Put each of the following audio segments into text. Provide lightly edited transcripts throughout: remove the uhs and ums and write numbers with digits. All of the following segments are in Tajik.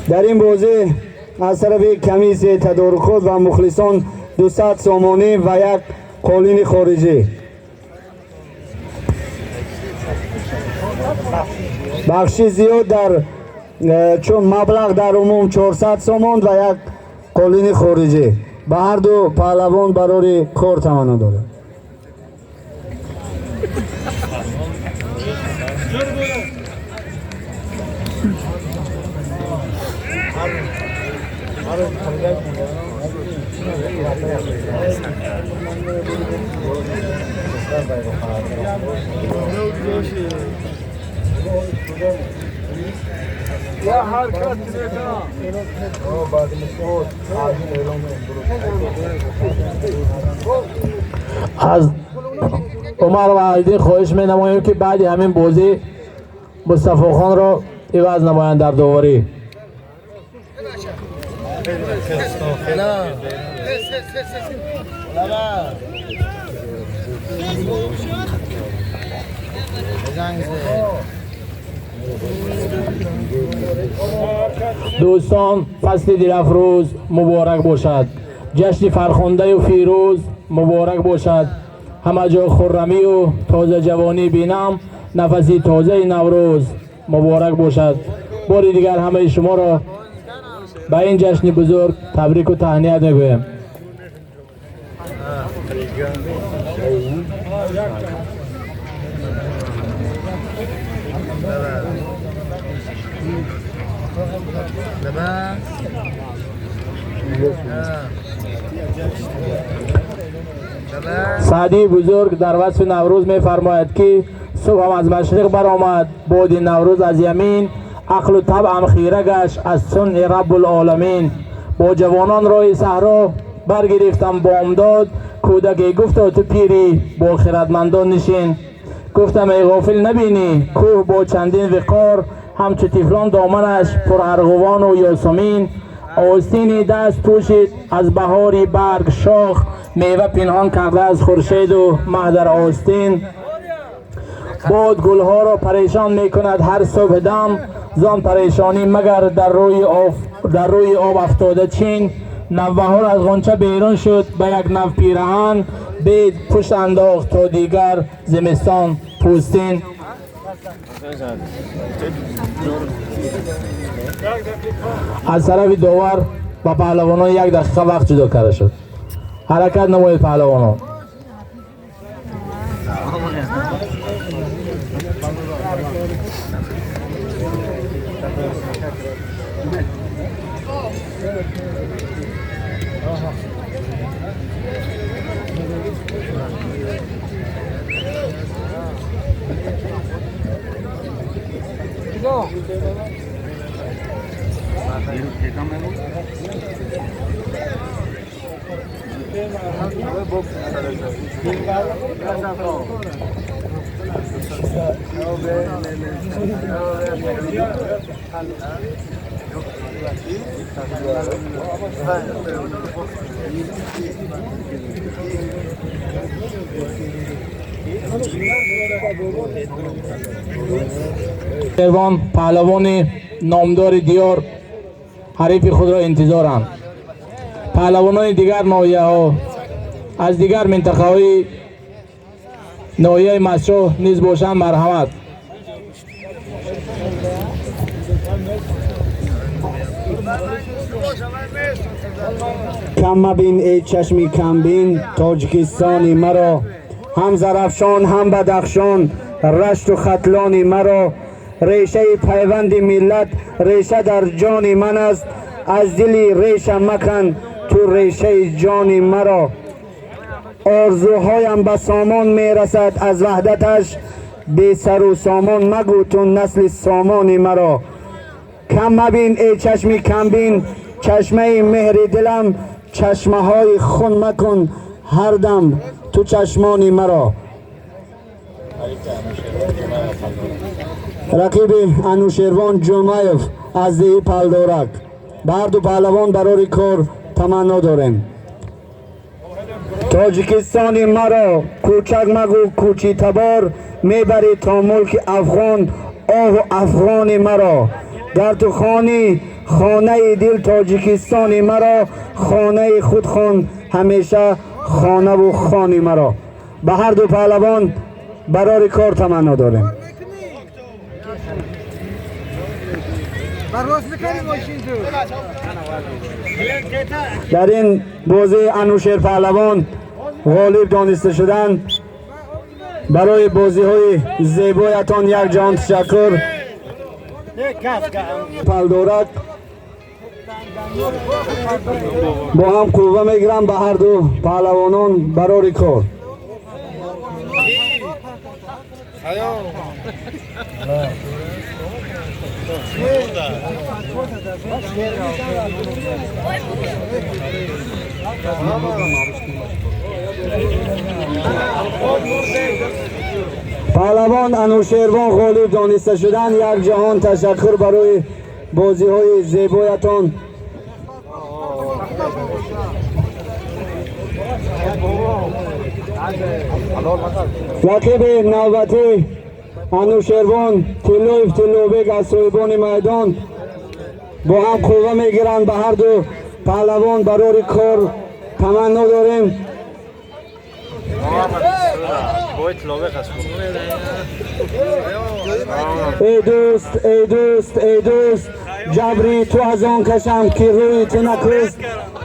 Дар ин бозӣ аз тарафи комиссияи тадорукот ва мухлисон 200 сомонӣ ва як қолини хориҷӣ. Бахши зиёд дар чун маблағ дар умум 400 сомон ва як қолини хориҷӣ. Ба ҳар ду паҳлавон барори кор таманно дорад. Аз Умар ва Айдин хоҳиш менамоем, ки баъди ҳамин бозӣ Мустафохонро иваз намоянд дар доварӣ. Дӯстон, фасли дилафрӯз муборак бошад, ҷашни фархундаю фирӯз муборак бошад. Ҳама ҷо хуррамию тозаҷавонӣ бинам, нафаси тозаи Наврӯз муборак бошад. Бори дигар ҳамаи шуморо ба ин ҷашни бузург табрику таҳният мегӯем. Саъдии бузург дар васфи Наврӯз мефармояд, ки субҳам аз машриқ баромад, боди Наврӯз аз ямин, ақлу табъам хира гашт аз сунъи Раббулоламин. Бо ҷавонон роҳи саҳро баргирифтам бомдод, кӯдаке гуфто ту пирӣ, бо хиратмандон нишин. Гуфтам эй ғофил набинӣ, кӯҳ бо чандин виқор, ҳамчу тифлон доманаш пурарғувону ёсумин. Остини даст пӯшид аз баҳори барг шох, мева пинҳон карда аз хуршеду маҳ дар остин. Бод гулҳоро парешон мекунад ҳар субҳдам, зон парешонӣ магар дар рӯи об афтода чин. Навбаҳор аз ғунча берун шуд ба як нав пираҳан, бед пушт андохт то дигар зимистон пӯстин. Аз тарафи довар ба паҳлавонон як дақиқа вақт ҷудо карда шуд. Ҳаракат намоед, паҳлавонон. Шервон паҳлавони номдори диёр ҳарифи худро интизоранд. Паҳлавонони дигар ноҳияҳо аз дигар минтақаҳои ноҳияи Мастчоҳ низ бошанд, марҳамат. Кам мабин эй чашми камбин Тоҷикистони маро, ҳам Зарафшон ҳам Бадахшон Рашту Хатлони маро. Решаи пайванди миллат реша дар ҷони ман аст, аз дили реша макан ту решаи ҷони маро. Орзуҳоям ба сомон мерасад аз ваҳдаташ, бесару сомон магӯ ту насли сомони маро. Кам мабин эй чашми камбин чашмаи меҳри дилам, чашмаҳои хун макун ҳар дам ту чашмони маро. Рақиби Анушервон Ҷумаев аз деҳи Палдорак. Ба ҳар ду паҳлавон барори кор таманно дорем. Тоҷикистони маро кӯчак магӯ кӯчи табор, мебарӣ то мулки афғон оҳу афғони маро. Дар ту хони хонаи дил Тоҷикистони маро, хонаи худ хон ҳамеша хонаву хони маро. Ба ҳар ду паҳлавон барори кор таманно дорем. Дар ин бозии Анушер паҳлавон ғолиб дониста шуданд. Барои бозиҳои зебоятон як ҷаҳон ташаккур. Палдорак бо ҳам қувва мегиранд. Ба ҳар ду паҳлавонон барори кор. Паҳлавон Анушервон ғолиб дониста шуданд. Як ҷаҳон ташаккур барои бозиҳои зебоятон. Рақиби навбатӣ Анушервон Тиллоев Тиллобек аз соҳибони майдон бо ҳам қувва мегиранд. Ба ҳар ду паҳлавон барори кор таманно дорем. Эй дӯст, эй дӯст, эй дӯст, ҷабри ту аз он кашам ки рӯи ту накӯст.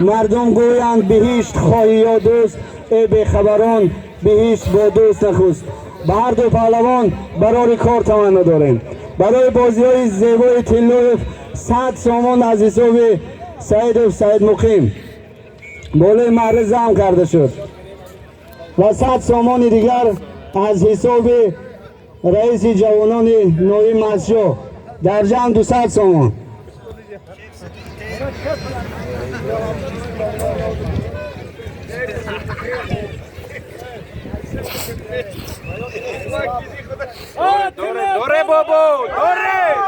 Мардум гӯянд биҳишт хоҳӣ ё дӯст, эй бехабарон биҳишт бо дӯст нахӯст. Ба ҳар ду паҳлавон барори кор таманно дорем. Барои бозиҳои зебои Тиллоев 100 сомон аз ҳисоби Саидов Саидмуқим болои маҳра зам карда шуд ва 100 сомони дигар аз ҳисоби раиси ҷавонони ноҳияи Мастчоҳ, дар ҷамъ 200 сомон.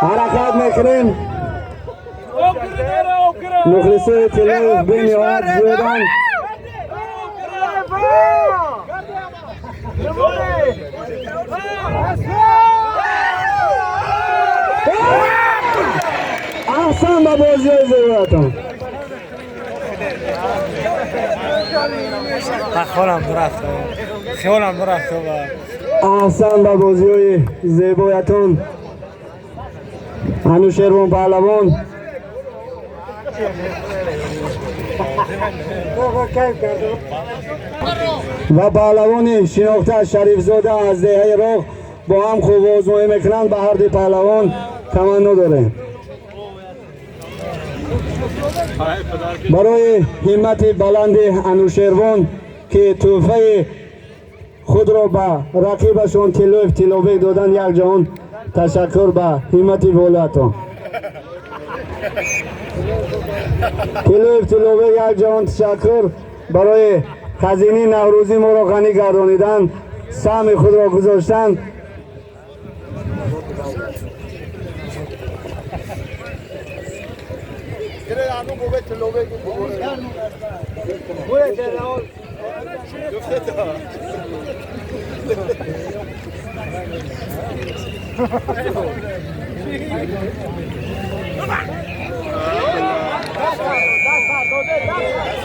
Ҳаракат мекунем. Мухлисои Тиллоев бениҳоят зиёданд. Аҳсан ба бозиҳои зебоятон. Аҳсан ба бозиҳои зебоятон. Анушервон паҳлавон ва паҳлавони шинохта Шарифзода аз деҳаи Роғ бо ҳам қувваозмоӣ мекунанд. Ба ҳар ду паҳлавон таманно дорем. Барои ҳиммати баланди Анушервон ки тӯҳфаи худро ба рақибашон Тиллоев Тиллобек доданд, як ҷаҳон ташаккур ба ҳиммати волиятон. Тиллоев Тиллобек як ҷаҳон ташаккур барои хазинаи наврӯзӣ моро ғанӣ гардонидан, саҳми худро гузоштан.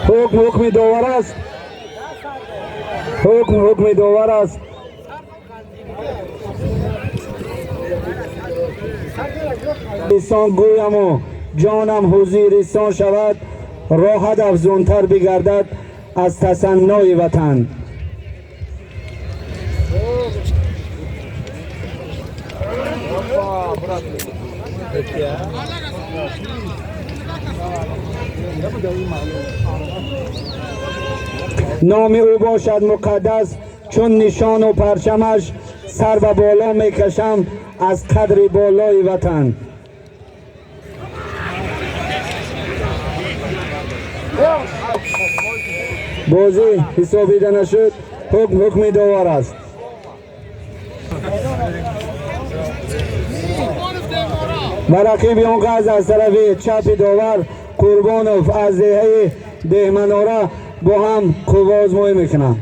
Ҳукм ҳукми довар аст. Ҳукм ҳукми довар аст. Исон гӯяму ҷонам ҳузурисон шавад, роҳат афзунтар бигардад аз тасаннои ватан. Номи ӯ бошад муқаддас чун нишону парчамаш, сар ба боло мекашам аз қадри болои ватан. Бозӣ ҳисобида нашуд, ҳукм ҳукми довар аст. Ва рақиби он қаз аз тарафи чапи довар Қурбонов аз деҳаи Деҳманора Бо ҳам қувваозмоӣ мекунанд.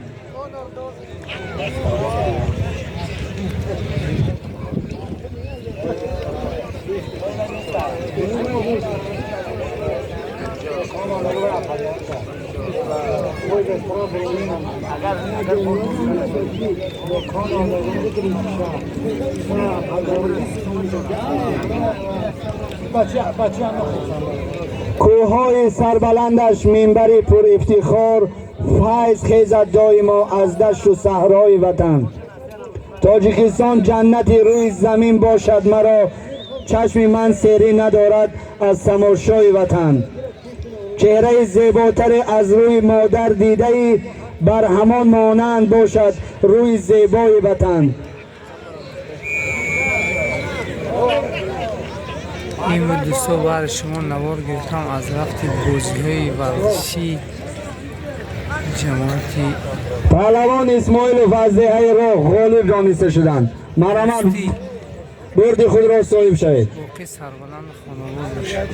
Кӯҳҳои сарбаландаш минбари пурэфтихор, файз хезад доимо аз дашту саҳрои ватан. Тоҷикистон ҷаннати рӯи замин бошад маро, чашми ман серӣ надорад аз тамошои ватан. Чеҳраи зеботаре аз рӯи модар дидаӣ, бар ҳамон монанд бошад рӯи зебои ватан. Ин буд, дӯсто, баҳри шумо навор гирифтам аз рафти бозиҳои варзишии ҷамоати Паҳлавон Исмоилов аз деҳаи Роғ ғолиб дониста шуданд. Марҳамат, бурди худро соҳиб шавед. Боқӣ сарбаланду хонобод бошед.